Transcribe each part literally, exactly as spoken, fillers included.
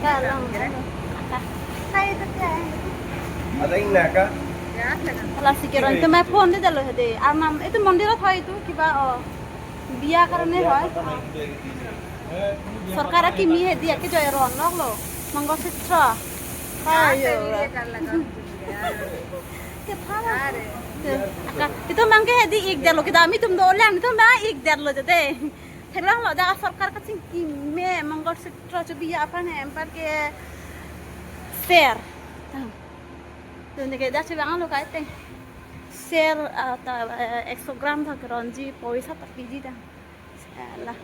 Kalang. Ada ingna ka? Lasi ke ron itu mei phone de jalo hede. Arnam itu mondir athoi itu kiba, oh. Biya karone hoi. Sorkar akimi hedi ake joy ron lok lo. Mongol Sutra. Ayo. Ketha. Itu mang ke hedi ik jalo kita ami tum do lang itu mang ik jalo jete. Theklong lo dak sorkar kachingki me Mongol Sutra chobiya aphan hem par ke share. Tang. Tun ke dak chibang lo kai teng. Share, ah, ta, eh, ekso gram ta keronji poisa ta piji tang. Salah.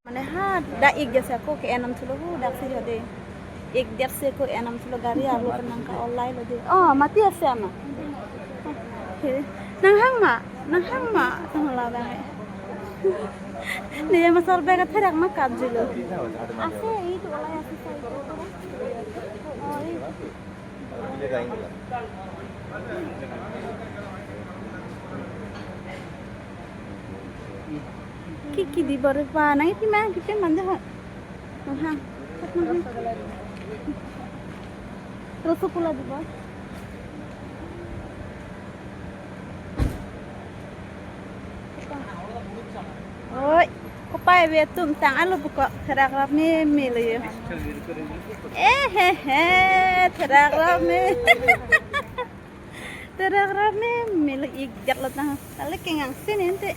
Mane ha dak ik jase ako ke enam chulo hu dak si jode. Ik jase ako enam chulo gari alo penang ka olai lo de. Oh, mati ase ama. Oke. Nanghang ma, nanghang ma, tang la bang. Ni masar bag atherak ma kap julo. Ase itu olai ase sai itu. Oh, itu. Ki ki dibo re pa, nang iti ma, kita manja ha. Aha. Rosogolla dibo. Oi, kopai ave atum tang alo buko therak rap meme lo yo. Eh he he, therak rap me. Therak rap meme lo ik jat lo tang. Ale kengang sini ente.